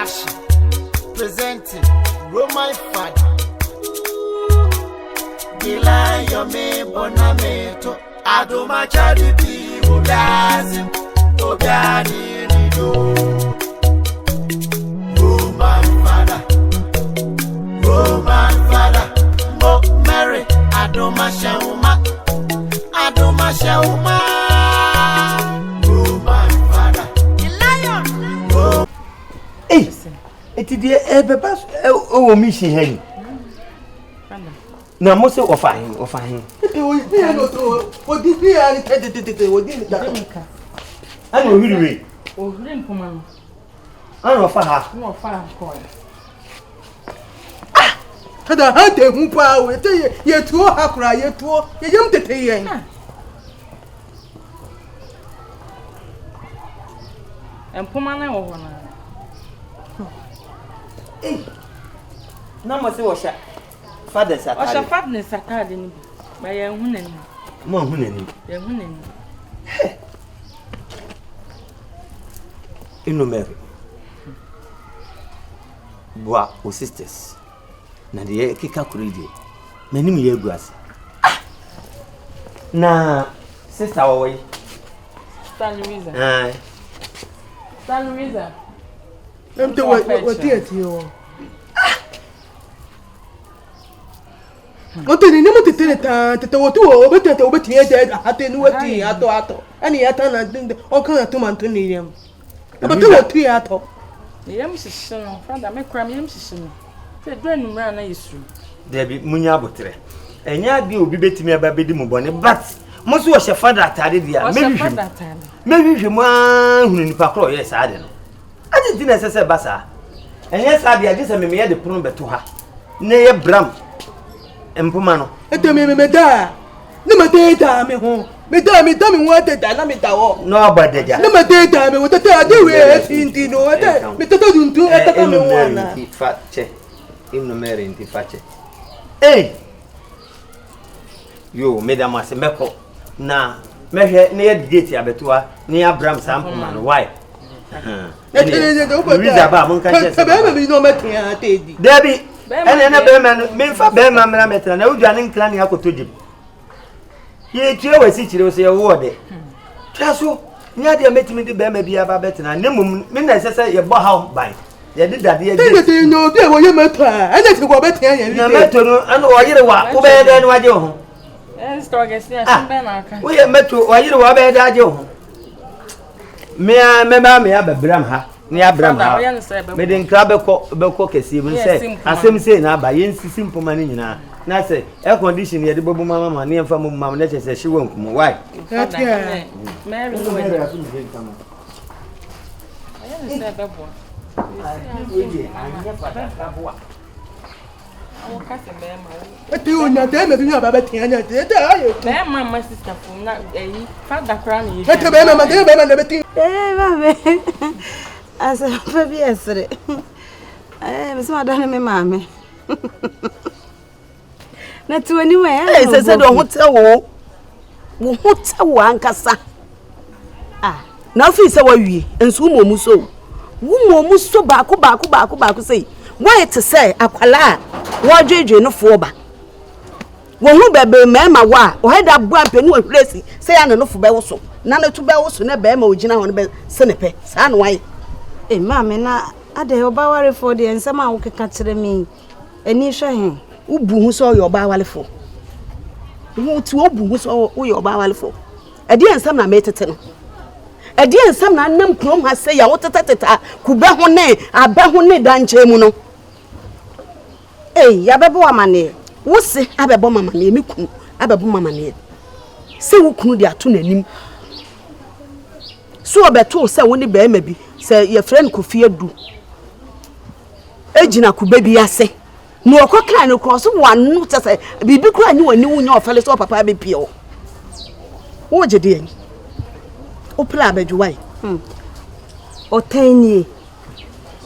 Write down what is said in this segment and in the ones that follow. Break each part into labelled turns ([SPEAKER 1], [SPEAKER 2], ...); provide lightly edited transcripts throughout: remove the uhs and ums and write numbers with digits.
[SPEAKER 1] Production presenting Roman Father. Dilayomi Bonameto Adomachari bi Obiazi Obiani Nido. Roman Father Roman Father Mo Mary Adomashawuma Adomashawuma Roman Father
[SPEAKER 2] Ei, eti deɛ ɛbɛba ɛwɔ mission ha yi. Na mo se wɔfa he, wɔfa he. Ɛna ohwiri wei.
[SPEAKER 3] Ohwiri mpoma no.
[SPEAKER 2] Ɛna ɔfa ha.
[SPEAKER 3] Ɛna ɔfa ha kɔɛ.
[SPEAKER 4] Ah! Kada ha te hu paa o, ete yɛ yɛtuo ha koraa yɛtuo yɛyam tete yɛn.
[SPEAKER 3] Mpoma no wɔ hɔ no.
[SPEAKER 2] Ei! Na mo se wɔhyɛ fathers atade.
[SPEAKER 3] Ɔhyɛ fathers atade no bi, ba yɛnhu n'anim.
[SPEAKER 2] Mo anhu n'anim.
[SPEAKER 3] Yɛnhu n'anim.
[SPEAKER 2] Hɛ! Eno Mary, boa wo sisters na deɛ ɛkeka koro yi deɛ, m'anim yɛ agu ase. Ah! Na sister wɔwɔ yi.
[SPEAKER 3] Sister Louisa.
[SPEAKER 2] Aye.
[SPEAKER 3] Sister Louisa.
[SPEAKER 4] Ɛmte wɔte atie wɔ. Ɔte ne nim tete ne taa tete wɔte wɔ obetumi ate obetumi agya ahate ne wati atɔ atɔ ɛne yɛta na ɔka na toma nto ne yam ɔbɛte wɔtu yɛ atɔ.
[SPEAKER 3] Ne yam hyehye no fada me kora me yam hyehye no sɛ ɛduru anwummerɛ a na yɛsuro.
[SPEAKER 2] Dabi munya aboterɛ ɛnyɛ adeɛ obi bɛtumi aba bɛdi mo bɔne but mo nso wɔhyɛ fada atade deɛ a mɛhwehwɛ mu mɛhwehwɛ mu ara hunu nipa korɔ ɔyɛ saa de no. Adɛn nti na ɛsɛ sɛ ɛba saa? Ɛnyɛ saa deɛ, gye sɛ memeyɛ de pono bɛto ha na ɛyɛ bram mpoma no.
[SPEAKER 4] Ɛtɔ mi mi da a, ne ma daadaa me ho. Me da me da me ho adada na me da hɔ.
[SPEAKER 2] Na wabɔ adagya.
[SPEAKER 4] Ne ma daadaa me ho tete ade wei esi nti no ɛtɛ me tete tuntum ɛtata me ho ana.
[SPEAKER 2] Mary nti fa kyɛ. Inu Mary nti fa kyɛ. Ei! Yoo, meda mo ase mɛkɔ na mɛhwɛ na yɛde gate abɛto ha na yɛabram saa mpoma no why? Louisa ba mo nka kyerɛ sɛ
[SPEAKER 4] bɛrima bi na ɔmɛtea atɛdi.
[SPEAKER 2] Dabi ɛnna ɛna bɛrima no memfa bɛrima mmra mɛtena na wodwa ne nkra ne akɔtɔ gyem yɛtua wɔ asikyire wo sɛ yɛwo ɔdɛ twa so nyɛ adeɛ a mɛtumi de bɛrima bi aba bɛtena ne mmom me na ɛsɛ sɛ yɛbɔ ha ban yɛde dadeɛ gye.
[SPEAKER 4] Tete na obi a wɔyɛ mɛtɔ a ɛna ti wɔ bɛtea yɛn.
[SPEAKER 2] Na mɛtɔ no ɛna ɔyere wa wobɛyɛ dɛn na wagye wo ho. Ah, woyɛ mɛtɔ ɔyere wa wobɛyɛ dɛn agye wo ho. Mmea mɛma me abɛbram ha ne abram ha mede nkra bɛkɔ bɛkɔ kɛseɛ mu sɛ asɛm sei na aba yɛnsisi mpoma no nyinaa na sɛ air condition yɛde bɛbɔ mu ama ma ne yɛmfa mu ma na kyɛ sɛ hye wɔ nkumu why.
[SPEAKER 4] Ete onya bɛrima bi aba bɛtea nya ete ete ayɛ tu.
[SPEAKER 3] Bɛrima ma sista fom na ɛyi fada koraa na yɛ.
[SPEAKER 4] Ete bɛrima ma bɛrima na bɛte.
[SPEAKER 5] Ee maame asɛmpa bi ɛsere ee mesɛ madane me maame. Na te w'anim ɛ.
[SPEAKER 6] Ee sɛ sɛ deɛ ɔho tɛ wo wo ho tɛ wo ankasa ah na afei sɛ wawie nso wo mmom so wo mmom so baako baako baako baako sɛ wɔyɛ te sɛ akwalaa a wɔredwedwe no foɔ ba wɔn ho bɛbɛn mmarima wɔ a ɔhɛ da bɔ ampɛ ne wɔhwere si sɛ yɛ ne no fo bɛwo so na ne to bɛwo so na bɛrima ogyina hɔ no bɛ se ne pɛ saa na wayɛ.
[SPEAKER 5] Ee maame na adɛ ɔba warefoɔ deɛ nsɛm a wokeka kyerɛ me yi Ani hwɛ he?
[SPEAKER 6] Wobu ho sɛ ɔyɛ ɔbaa warefoɔ? Wo ti wobu ho sɛ woyɛ ɔbaa warefoɔ? Ɛdeɛ nsɛm na metete no? Ɛdeɛ nsɛm na anam kurom ha sɛ yɛ wotetetete kube ho ne abɛ ho ne dankyɛn mu no?
[SPEAKER 5] Ei, yɛabɛbɔ wo amaneɛ.
[SPEAKER 6] Wo se abɛbɔ me amaneɛ, me kunu abɛbɔ me amaneɛ sɛ wo kunu de ato n'anim so ɔbɛtoo sɛ wo ne barima bi sɛ yɛfrɛ no Kofi Adu gyina kube bi ase na ɔkɔ kaa no korɔ so wano kyɛ sɛ biribi koraa ne w'ani wo nyɛ ɔfɛle sɛ ɔpapa bɛpie hɔ wogye deɛ wopere abɛdwo wae
[SPEAKER 5] hmm. ɔtan nie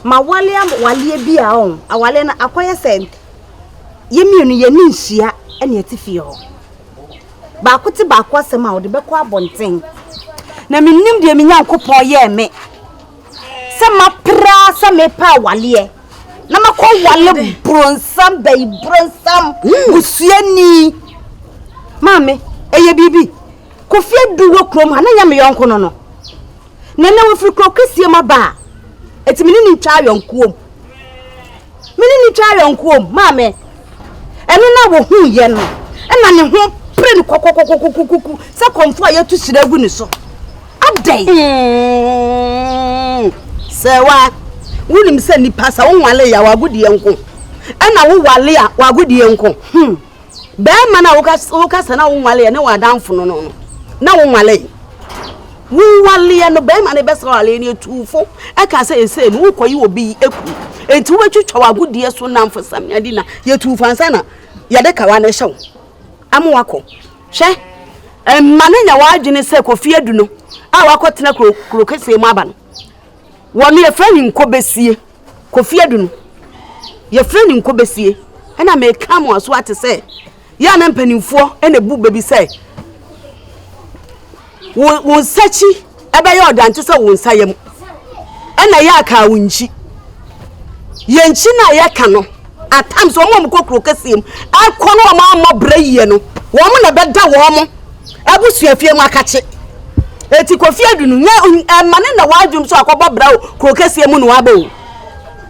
[SPEAKER 5] ma wale awaleɛ bi a ɔn awaleɛ no akɔyɛ sɛ yɛ mmienu yɛne nhyia ɛne ɛte fie hɔ baako te baako asɛm a ɔde bɛkɔ abɔnten na menim deɛ me nyankopɔn yɛɛ me sɛ mapra. sɛ mepɛ awaleɛ na makɔ wale bronsam bɛyi bronsam busuani. Maame, ɛyɛ biribi. Kofi Adu wɔ kurom ha na nyɛ me yɔnko no no. Na ɛnɛ wɔfiri kuro kɛseɛ mu aba a, ɛti me ne ne ntwa ayɔnkoɔ mu. Me ne ne twa ayɔnkoɔ mu, maame. Ɛno na wɔhuiɛ no, ɛna ne ho pere no kɔkɔkɔkɔkɔkɔkɔ sɛ kɔmfo a yɛatu hyira agu ne so. Adɛn?
[SPEAKER 6] Mm, sɛ wa, wonim sɛ nipa sɛ wonwale yɛ a wagodie nko, ɛna wowale a wagodie nko. Hmm. Bɛrima no a woka sɛ na wonwaleɛ ne w'adamfo no no no, na wonwale. Wowaleɛ no, bɛrima no bɛsrɛ waleɛ no etuufo ɛka sɛ ɛsɛ no wokɔyi obi ekunu. Enti wobɛtwitwa w'agodeɛ so nnamfo sɛm adi na yɛtuufo ansa na yɛde kawa no hyɛ wo ama wakɔ. Hwɛ, mma no nya w'adwene sɛ Kofi Adu no a wakɔtena kuro kuro kɛseɛ mu aba no, wɔno yɛfrɛ no nkɔbɛsie. Kofi Adu no, yɛfrɛ no Nkobesie. Ɛna meka mo aso ate sɛ, yɛ a na mpanimfoɔ na ebu bɛ bi sɛ, wo wo nsa kyi ɛbɛyɛ ɔdante sɛ wo nsa yam, ɛna yɛ aka wo nkyi. Yɛn nkyi no a yɛka no, at times wɔn a wɔkɔ kuro kɛseɛ mu ɛkɔ no wɔn ammɔ brɛ yie no, wɔn na ɛbɛda wɔn abusuafie mu akakye. Eti Kofi Adu no, nyɛ ɛma ne na w'adwene so akɔbɔ bra o, kuro kɛseɛ mu na waba o.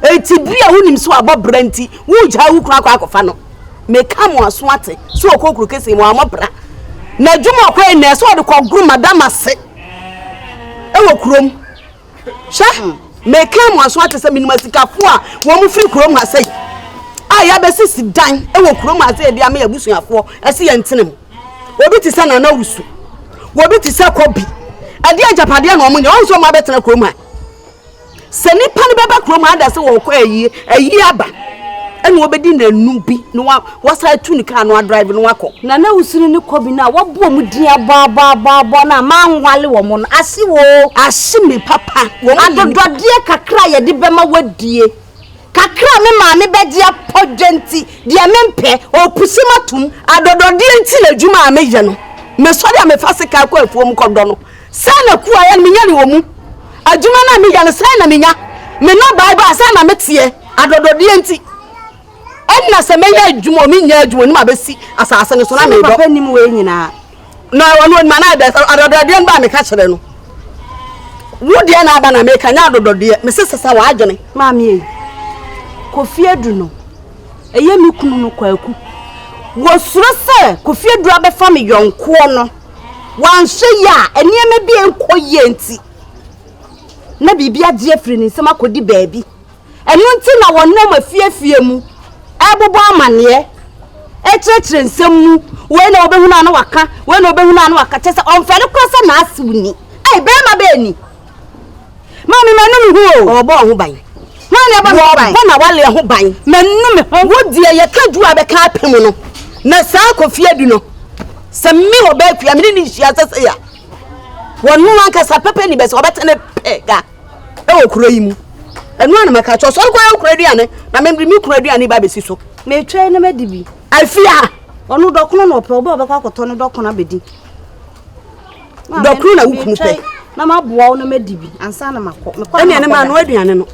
[SPEAKER 6] Eti bi a wonim so abɔ bra nti, wogyaa wo kunu akɔ akɔfa no. Meka mo aso ate sɛ ɔkɔ kuro kɛseɛ mu wammɔ bra. Na adwuma ɔkɔɛ nnɛ sɛ ɔde kɔgoro madam ase ɛwɔ kurom. Hwɛ, meka mo aso ate sɛ menim asikafo a wɔn firi kurom ha sɛi a yɛabɛsisi dan wɔ kurom ha sɛ yɛde ama yɛn abusuafoɔ ɛsɛ yɛn ntena mu. Obi te sɛ Nana Wusu, obi te sɛ Kɔbi. Ɛde agyapadeɛ na wɔn nyɛ, wɔn nso wɔn abɛtena kurom ha. Sɛ nipa no bɛba kurom ha da sɛ wɔkɔ ayie, ayie aba ɛna wɔbɛdi n'anu bi na wɔsan atu ne kaa no adrive no wakɔ.
[SPEAKER 5] Nana Wusunu ne Kɔbi no a wɔabɔ wɔn din abɔabɔabɔabɔ no a manwale wɔn no, ahye wo oo.
[SPEAKER 6] Ahye me papa.
[SPEAKER 5] Wɔn Adodɔdeɛ kakra a yɛde bɛma woadie, kakra a me maame bɛgye apɔ dwa nti, deɛ mempɛ, ɔrepusi m'atom.
[SPEAKER 6] Adodɔdeɛ nti na adwuma a meyɛ no, mesɔre a mefa sekan kɔ afuom kɔdɔ no, Sɛn na kuayɛ no menya no wɔ mu? Adwuma no a meyɛ no sɛn na menya? Me nnɔbae ba a sɛn na meteɛ? Adɔdɔdeɛ nti ɛnna sɛ mɛyɛ adwuma o menyɛ adwuma o ne mabɛsi asase no so na
[SPEAKER 5] Sɛ me
[SPEAKER 6] medɔ.
[SPEAKER 5] papa nim wei nyinaa.
[SPEAKER 6] Na ɔno onim anaa dɛ adɔdɔdeɛ no ba a meka kyerɛ no. Wo deɛ na aba na meka nyɛ adɔdɔdeɛ. Mese sesa w'adwene.
[SPEAKER 5] Maame ei, Kofi Adu no, ɛyɛ me kunu no Kwaku. Wɔsuro sɛ Kofi Adu abɛfa me yɔnkoɔ no. Wanhwɛ yie a, nneɛma bi nkɔ yie nti, na biribi agye afiri ne nsam akɔdi baabi. Ɛno nti na wɔnam afiefie mu ɛrebobɔ amanneɛ, ɛrekyerɛkyerɛ nsɛm mu. Wei na wɔbɛhunu a na waka, wei na wɔbɛhunu a na waka. Kyerɛ sɛ ɔmfɛre koraa sɛ n'asew ni. Ei, bɛrima bɛɛ ni. Maame, manu me ho o.
[SPEAKER 6] Ɔbɔ ho ban.
[SPEAKER 5] Hwan na ɛbɔ me ho ban?
[SPEAKER 6] Wɔbɔ n'awale ho ban.
[SPEAKER 5] Manu me ho.
[SPEAKER 6] Wo deɛ yɛka du a bɛka apem no, na saa Kofi Adu no, sɛ me ɔbaa kua me ne ne nhyia sɛ sɛ ya wɔno ankasa pɛpɛ ni bɛsɛ ɔbɛte ne pɛ ga ɛwɔ kuro yi mu. Ɛno a na maka kyɛ ɔsɔre kɔ yɛ kuro aduane na me me kuro aduane ba bɛsi so.
[SPEAKER 5] Metwɛn na madi bi.
[SPEAKER 6] Afia.
[SPEAKER 5] Ɔno dɔkono na ɔpɛ, ɔbɛ ɔbɛkɔ akɔtɔ ne dɔkono abɛdi.
[SPEAKER 6] Dɔkono na wo kunu pɛ.
[SPEAKER 5] Na maboa wo na madi bi ansa na makɔ. Mekɔ
[SPEAKER 6] na Ɛne ma no aduane no.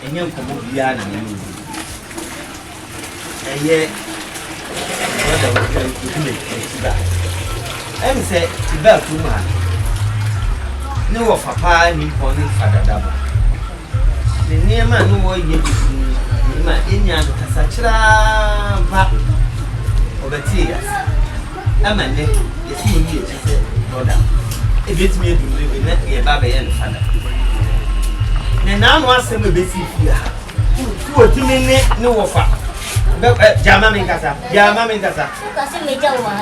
[SPEAKER 2] Ɛnyɛ nkɔmmɔ biara na me ne wo di. Ɛyɛ brɔda obi na akyi ba. Ɛm sɛ tibaa kurom ha ne wɔfa paa nimpɔn ne fa dada bɔ. Ne nneɛma a ne wɔyɛ bebree ma yɛnyaa no kasakyerɛ ara mpa ɔbɛtee yɛn ase ɛma nnɛ yɛsi wɔn yi akyi sɛ brɔda ebetumi adu mmere bi na yɛba abɛyɛ no fada ne n'ano asɛm a ebesi fie ha so wɔtumi ne ne wɔfa bɛ ɛ gyama mi nkasa gyama mi nkasa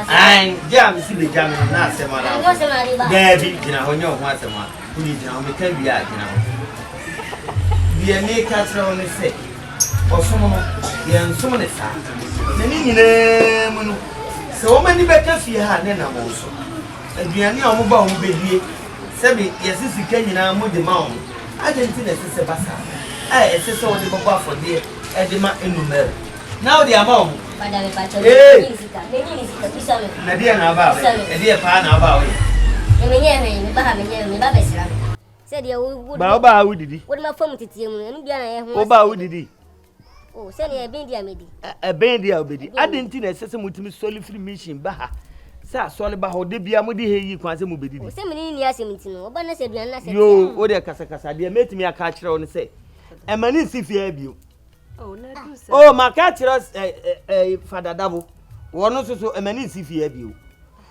[SPEAKER 2] ayi gya mi si bɛ gya mi no na asɛm ara daabi gyina hɔ nyɛ ɔho asɛm a. Wode gyina hɔ, meka wie a gyina hɔ. Deɛ meka kyerɛ wo ne sɛ, ɔsom no, yɛnsom no saa. Na ne nyinaa mu no, sɛ wɔn ani bɛka fie ha a, na ɛnam wɔn so. Aduane a wɔba a wɔbɛdie, sɛbe yɛse sika nyinaa mode ma wɔn, adɛn nti na ɛsɛ sɛ ɛba saa? A ɛsɛ sɛ wode bɛbɔ afɔdeɛ de ma Enumere. Na wode ama wɔn. Ee! Na deɛ na aba a wɔyɛ? Ɛdeɛ paa na aba a wɔyɛ?
[SPEAKER 7] Menyɛ hwee, meba ha menyɛ hwee, meba bɛsra no. Sɛdeɛ wo wo
[SPEAKER 2] Ba woba ha wodidi.
[SPEAKER 7] Wode ma fam teteɛ mu no, ɛno biara na ɛyɛ ho.
[SPEAKER 2] Woba ha wodidi.
[SPEAKER 7] Oh, sɛdeɛ ɛbɛn di a medi.
[SPEAKER 2] Ɛbɛn di a wobɛdi. Adɛn nti na ɛsɛ sɛ motumi sɔre firi mission ba ha? Sɛ asɔre ba hɔ, da biara mode ha yi kwan sɛ mobɛdidi.
[SPEAKER 7] Oh, sɛ mene ne nni asɛm nti no, ɔba no sɛ aduane no asɛ
[SPEAKER 2] Yoo, wo deɛ kasakasa deɛ mɛtumi aka akyerɛ wo ne sɛ, ɛma ne nsi fie ha bio. Oh, maka akyerɛ ɛ ɛ Fada Dabo, wɔn nso so ɛma ne nsi fie ha bio.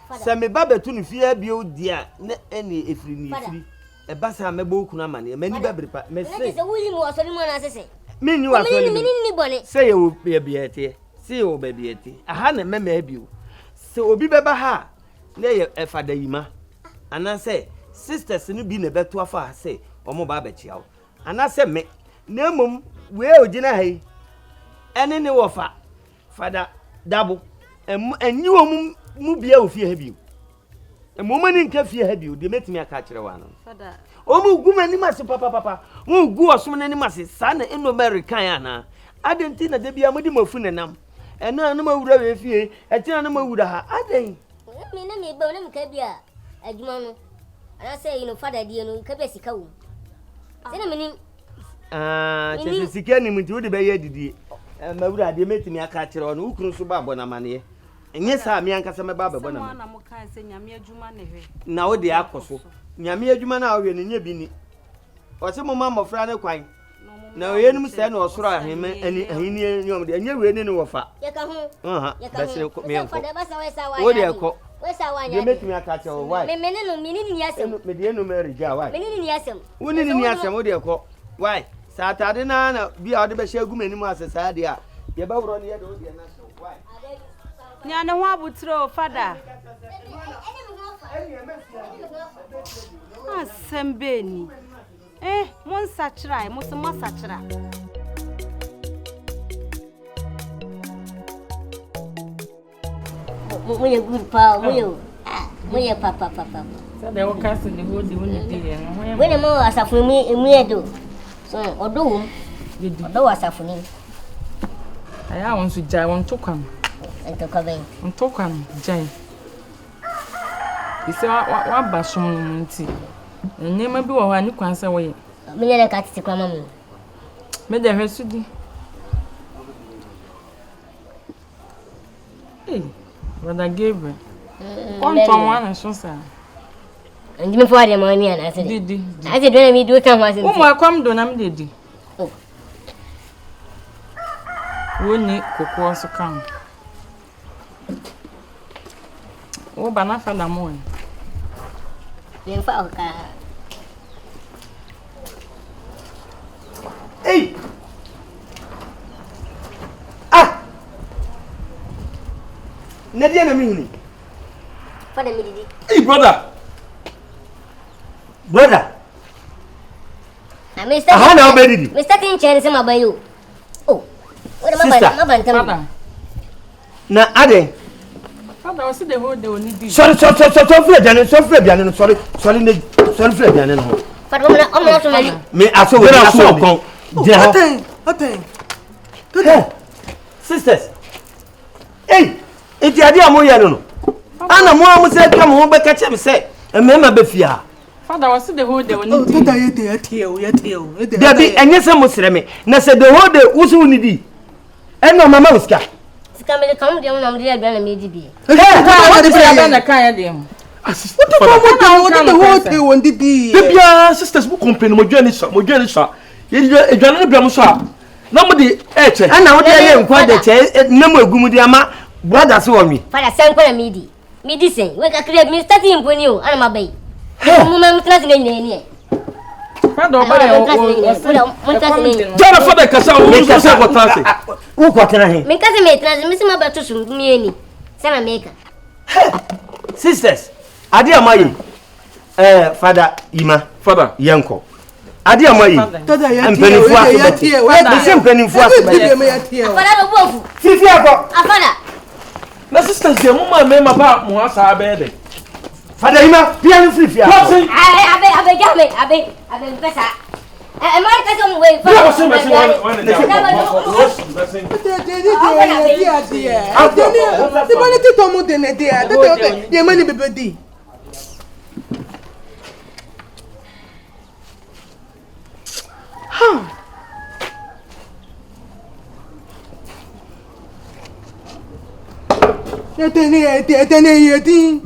[SPEAKER 2] Sɛ me ba bɛto no fie ha bio deɛ a, na ɛne ɛfiri ne ɛfiri. Ɛba saa mɛbɔ wo kunu amaneɛ, m'ani bɛbere pa. Mese.
[SPEAKER 7] Sɛ woyi mu asɔre mu anaasɛ sɛ.
[SPEAKER 2] Menni w'asɔre mu.
[SPEAKER 7] Mene nni bɔne.
[SPEAKER 2] Sɛ yɛwɔ baabi a ɛteɛ, sɛ yɛwɔ baabi a ɛte. Aha na mɛma bio. Sɛ obi bɛba ha a, na ɛyɛ Fada Yima anaasɛ sisters no bi na ɛbɛto afa ha sɛ wɔn ba abɛkyea wo. Anaasɛ me. Na mmom wei a ɔgyina ha yi ɛne ne wɔfa Fada Dabo, ɛnyi wɔn mu bia wɔ fie ha bio. Ɛma wɔn ani nka fie ha bio, deɛ mɛtumi aka akyerɛ wɔn ano. Wɔn gu m'anim ase papapapa, wɔn gu ɔsom n'anim ase, saa na Eno Mary kan anaa? Adɛn nti na da biara mode mo afu nenam? Ɛna na moawura wei fie, ɛkyena na moawura ha, adɛn?
[SPEAKER 7] Me na meba na meka bi a adwuma no anaasɛ yi no fada die no nka bi a sika wɔ mu. Sɛ na menim.
[SPEAKER 2] Ah, kyɛ sɛ sika nim nti wode bɛyɛ adidie. Mawura adeɛ mɛtumi aka akyerɛ wo no, wo kunu nso ba abɔ no amaneɛ. Ɛnyɛ saa a me ankasa mɛba abɛbɔ no amaneɛ. Na wode akɔ so. Nyame adwuma no a wohwɛ no nyɛ bi ni. Ɔse momma mmɔfra no kwan. Na weinom sɛɛ na ɔsoro ahemman ani ahenni ne wɔn de ɛnyɛ wei ne ne wɔfa.
[SPEAKER 7] Yɛka ho.
[SPEAKER 2] Aha,
[SPEAKER 7] Yɛka ho.
[SPEAKER 2] bɛsene kɔ
[SPEAKER 7] Wosɛ
[SPEAKER 2] meɛnkɔ.
[SPEAKER 7] fa dɛ basa wɔyɛ saa
[SPEAKER 2] Wo
[SPEAKER 7] wɔanyɛ
[SPEAKER 2] deɛ
[SPEAKER 7] ade.
[SPEAKER 2] kɔ.
[SPEAKER 7] Wɔyɛ saa wɔanyɛ
[SPEAKER 2] Deɛ
[SPEAKER 7] ade.
[SPEAKER 2] mɛtumi aka akyerɛ wo why?
[SPEAKER 7] Me me ne no me ne ne ni asɛm.
[SPEAKER 2] Eno mede eno Mary gya why?
[SPEAKER 7] Me ne ne ni asɛm.
[SPEAKER 2] Wo ne ne ni asɛm wo deɛ kɔ why? Sɛ atade no ara na bi a wode bɛhyɛ agu m'anim ase saa deɛ a yɛbɛworɔ no yɛde wo deɛ no ahyɛ wo why?
[SPEAKER 5] Nya ne ho aboterɛ o fada. Asɛm bɛn ni? Eh, monsakyera ɛ, mo se moasakyera.
[SPEAKER 7] Moyɛ good paa o, moyɛ o. Ah, moyɛ papapapa.
[SPEAKER 3] Sɛdeɛ woka sɛ ne ho di wo ne di yɛ no ho yɛ.
[SPEAKER 7] Wei na ma wɔ asafo emu emu yɛ do. So ɔdɔ wɔ mu. Ɔdɔ wɔ asafo no mu.
[SPEAKER 3] Ayɛ a wɔn nso gyae wɔn ntokwa no.
[SPEAKER 7] Ntokwa bɛn?
[SPEAKER 3] Ntokwa no gyae. Te sɛ woaba som no mu nti, nneɛma bi wɔ hɔ a ne kwan sɛ woyɛ.
[SPEAKER 7] Menyɛ dɛ ka tete kwan ma me.
[SPEAKER 3] Me deɛ hwɛ so di. Ei, Brother Gabriel. Kɔntɔn wa ne so saa.
[SPEAKER 7] Nti mefa wadeɛ ma wani anaasɛ
[SPEAKER 3] Di di di.
[SPEAKER 7] Ase dɔn na mi di woka ho asɛm.
[SPEAKER 3] Wo mu akɔm do na me de di.
[SPEAKER 7] Oh.
[SPEAKER 3] Wonni kokoɔ so ka ho. Wo ba na fa da mo ɛ.
[SPEAKER 7] Memfa wo kaa.
[SPEAKER 2] Ei! Ah! Na deɛ na mehunu.
[SPEAKER 7] Fa da medidi.
[SPEAKER 8] Ei brother!
[SPEAKER 2] Brother! Aha na wobɛdidi.
[SPEAKER 7] Mr. Tinkyɛn sɛ maba yi o. Oh,
[SPEAKER 2] Sister. Na adɛn? Sɔre sɔre sɔre sɔre firi aduane sɔre firi aduane no sɔre sɔre ne sɔre firi aduane no ho. Me aso wɔ aso wɔ kɔn gyina hɔ.
[SPEAKER 4] Atɛn atɛn.
[SPEAKER 2] Sisters, ei, nti adeɛ a moyɛ no no, ana mo a mo sɛ atwa mo ho bɛka kyerɛ me sɛ mmarima bɛ fie ha.
[SPEAKER 3] Father, wɔsi the whole day wɔn
[SPEAKER 4] di. Tata yɛ te yɛ te o yɛ te o.
[SPEAKER 2] Dabi ɛnyɛ sɛ mo srɛ me na sɛ the whole day wosi wo ni di ɛna ɔma ma wo sika.
[SPEAKER 7] Sika mi de ka mo deɛ mo na mo de aduane na mi di bi.
[SPEAKER 3] Ɛɛ wɔn ti sika bɛn na kan yɛ deɛ ho.
[SPEAKER 4] Wote kɔn mo da wɔn the whole day wɔn di bi.
[SPEAKER 8] Debia sisters mo complain mo aduane sua mo aduane sua yɛ aduane no bia mo so a na mo de ɛkyɛ.
[SPEAKER 2] Ɛna wode ayɛ nkwa de kyɛ na mo egu mu de ama brother so wɔn wi.
[SPEAKER 7] Father sɛn kɔ na mi di. Me di sɛn? Wei kakra bi, me starting mpo ni o, ana ma bɛyi. Mo ma mo tena se ne nyinaa ni ɛ.
[SPEAKER 3] Fada ɔba yɛ ɔsɛ ɛkɔm de no.
[SPEAKER 8] Jara fada kasa o nso sɛ kɔ tena se.
[SPEAKER 2] Wo kɔ tena he?
[SPEAKER 7] Me nkasa me tena se, me se ma bɛto so me ni. Sɛ na meka.
[SPEAKER 2] Sisters, ade a moayɛ yi, eh, fada Ima,
[SPEAKER 8] fada
[SPEAKER 2] yɛnkɔ. Ade a moayɛ yi, mpanimfoɔ aso bɛte. Mese mpanimfoɔ aso bɛte.
[SPEAKER 7] Afada no bu afu.
[SPEAKER 2] Fifi akɔ.
[SPEAKER 7] Afada.
[SPEAKER 8] Na sisters deɛ mo maa mmarima ba mo ha saa bɛyɛ dɛ.
[SPEAKER 2] Fada Ima, pia no firi fie akɔ.
[SPEAKER 7] Abe, abe, gya me, abe, abe, mpɛ saa.
[SPEAKER 4] Ha! Ɛtɛnɛ ɛtɛnɛ yɛ din.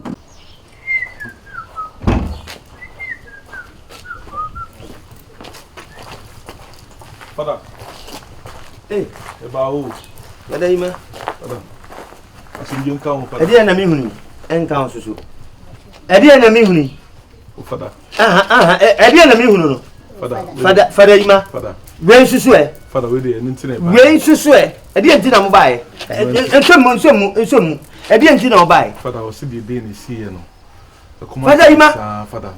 [SPEAKER 8] Fada.
[SPEAKER 2] Hey.
[SPEAKER 8] Eba o.
[SPEAKER 2] Fada yi ma.
[SPEAKER 8] Fada. Asomdwe nka ho fada.
[SPEAKER 2] Ɛdeɛ na mi huni. Ɛnka ho soso. Ɛdeɛ na mi huni.
[SPEAKER 8] O fada.
[SPEAKER 2] Aha aha ɛdeɛ na mi hunu no.
[SPEAKER 8] Fada.
[SPEAKER 2] Fada fada yi ma.
[SPEAKER 8] Fada.
[SPEAKER 2] Wei nsusu ɛ.
[SPEAKER 8] Fada wei deɛ ɛno nti na ɛba.
[SPEAKER 2] Wei nsusu ɛ. Ɛdeɛ nti na mo ba yɛ. Nsɔ mu nsɔ mu nsɔ mu. Ɛdeɛ nti na ɔba yɛ.
[SPEAKER 8] Fada ɔsi deɛ den na esi yɛ no.
[SPEAKER 2] Fada yi ma.
[SPEAKER 8] Fada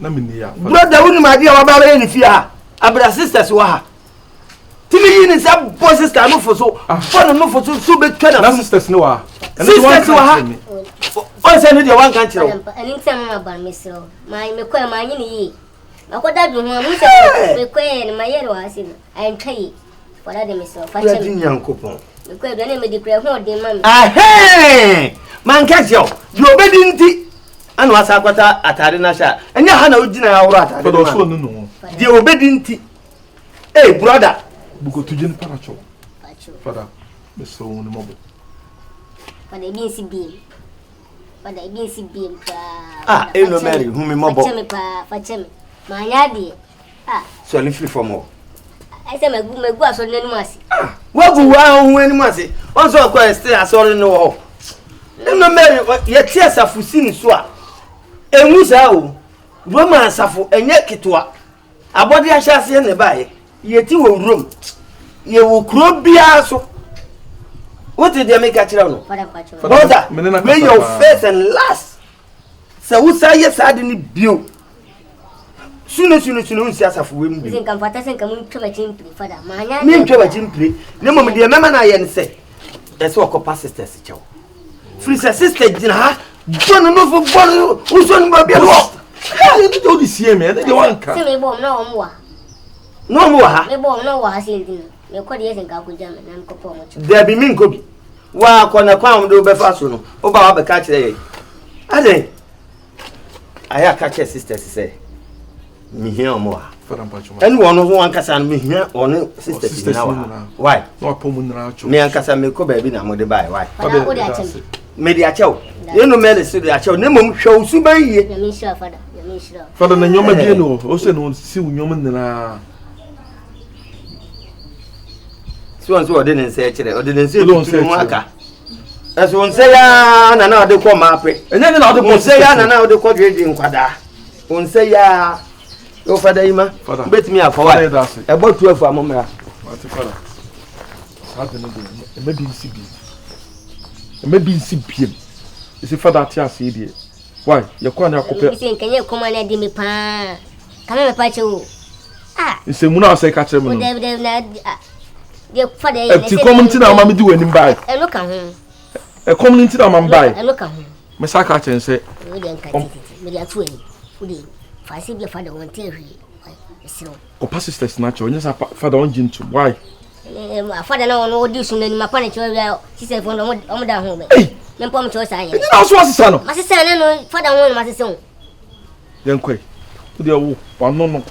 [SPEAKER 8] na mi ni ya.
[SPEAKER 2] Broda wo nim adeɛ a waba abɛyɛ ne fie ha. Abira sisters wɔ ha. Timi yi ne nsa bɔ sister no fo so.
[SPEAKER 8] Ah.
[SPEAKER 2] Bɔ ne no fo so so bɛ twa na.
[SPEAKER 8] Na sisters ne wɔ ha.
[SPEAKER 2] Sisters wɔ ha. Ɔnsɛ ne deɛ wanka nkyerɛ wo.
[SPEAKER 7] Ɛno nti na mama ba no mesrɛ wo. Maa mekɔɛ maa nye ne yie. Makɔda dwo ho a mu sɛ mekɔɛ no mayɛ no wɔ ha se no antwa yie. Fada de mesrɛ wo fa kyɛ me.
[SPEAKER 2] Awurade Nyankopɔn.
[SPEAKER 7] Mekɔ aduane a medi kura ɛho ɔden ma me.
[SPEAKER 2] Ahɛn! Manka kyerɛ wo, deɛ ɔbɛdi nti ana wasa akɔta atade no ahyɛ a, ɛnyɛ ha na wogyina ahoro atade no ma no. Deɛ ɔbɛdi nti. Ee, brɔda.
[SPEAKER 8] Bukotudwe no para kyɛw. Fada, mesrɛ wo ne mmɔbɔ.
[SPEAKER 7] Fada, ebi nsi biem. Fada, ebi nsi biem koraa.
[SPEAKER 2] Ah, Eno Mary, hu me mmɔbɔ.
[SPEAKER 7] Fa kyɛ me paa, fa kyɛ me. Manyɛ adeɛ. Ah.
[SPEAKER 2] Sɔre firi fam hɔ.
[SPEAKER 7] Ɛsɛ magu magu asɔre n'anim ase.
[SPEAKER 2] Ah, wagu wa ho anim ase. Wɔn sɛ ɔkɔ ɛsɛ asɔre no wɔ hɔ. Ɛnna Mary yɛte asafo si ne so a, enwu saa o. Roma asafo ɛnyɛ ketewa. Abɔde ahyɛaseɛ na ɛbaeɛ. Yɛte wɔ Rome. Yɛwɔ kuro biara so. Wote deɛ meka kyerɛ no? Brother, wei yɛ first and last. Sɛ wosan yɛ saa ade no bio, sune sune sune wonsi asafo wei mu bio. Mentwa w'akyi mpire. Na mmom deɛ mɛma no ayɛ ne sɛ, ɛsɛ ɔkɔpa sisters kyɛw. Firi sɛ sister gyina ha bɔ no nofo bɔ no wosɔ no baabi a no wɔ.
[SPEAKER 8] Ɛne deɛ wode sie me, ɛne deɛ wanka.
[SPEAKER 7] Sɛ mebɔ wɔn na wɔn wɔ ha.
[SPEAKER 2] Na wɔn wɔ ha.
[SPEAKER 7] Mebɔ wɔn na wɔn wɔ ha sɛ nti no, mekɔ deɛ sɛ nka akɔgya me na mekɔpɔ wɔn kyɛw.
[SPEAKER 2] Dabi menkɔ bi. Woakɔ na kwan a wɔde wo bɛfa so no, woba wabɛka akyerɛ yɛn. Adɛn? Ayɛ aka kyerɛ sisters sɛ mehia wɔn wɔ ha. Ɛne wɔn ho ankasa no mehia wɔn sisters nyinaa wɔ ha. Why? Me ankasa mekɔ baabi na mode bae. Why? Mede akyɛ wo. Yɛn no mɛle so de akyɛ wo. Na mmom hwɛ wo suban yie.
[SPEAKER 8] Fada na nneɛma bi ne hɔ. Ɔsɛ na ɔsi wo nneɛma nyinaa.
[SPEAKER 2] Si wɔn so ɔde ne nsa kyerɛ ɔde ne nsa etutu ne ho aka ɛso nsa yaa na na ɔde kɔ maape
[SPEAKER 8] ɛnyɛ ne na ɔde kɔ
[SPEAKER 2] nsa yaa na na ɔde kɔ dwedwe nkwadaa nsa yaa yóò fada yi ma bɛtumi afɔ wa ɛbɔ tu afu amomra.
[SPEAKER 8] saa de no deɛ ɛmɛ bi nsi biem ɛmɛ bi nsi biem ɛsi fada ate aseɛ deɛ why yɛkɔ ane akɔpɛ.
[SPEAKER 7] ɛbi sɛ nkɛnyɛ kɔma no adi me paa kame mɛpa kyɛ wo.
[SPEAKER 8] Nsɛmmu no a ɔsɛ ka kyerɛ me no.
[SPEAKER 7] Dabi dabi na deɛ fa deɛ yɛ.
[SPEAKER 8] Ɛti kɔm nti na ama me di w'anim bae.
[SPEAKER 7] Ɛno ka ho.
[SPEAKER 8] Ɛkɔm no nti na ama me bae.
[SPEAKER 7] Ɛno ka ho.
[SPEAKER 8] Mesa ka kyerɛ sɛ.
[SPEAKER 7] Wo deɛ nka tititi mede ato ani. Wo deɛ fa ase bi fa de wɔn te hwee. Ɛsrɛ wo.
[SPEAKER 8] Kɔpa sisters na kyerɛ ɔnyɛ sɛ fada wɔn gye ntom why.
[SPEAKER 7] Fada na wɔn wɔdi sum n'anim apa ne kyerɛ wia sisters wɔn wɔn da ho bɛ. Mempɔ mo kyerɛ saa yɛ.
[SPEAKER 8] Ɛnyɛ na ɔso asesa no.
[SPEAKER 7] Masesa ne no fada ho na masesa o.
[SPEAKER 8] Yɛnkɔe. Wo deɛ wo, w'ano no.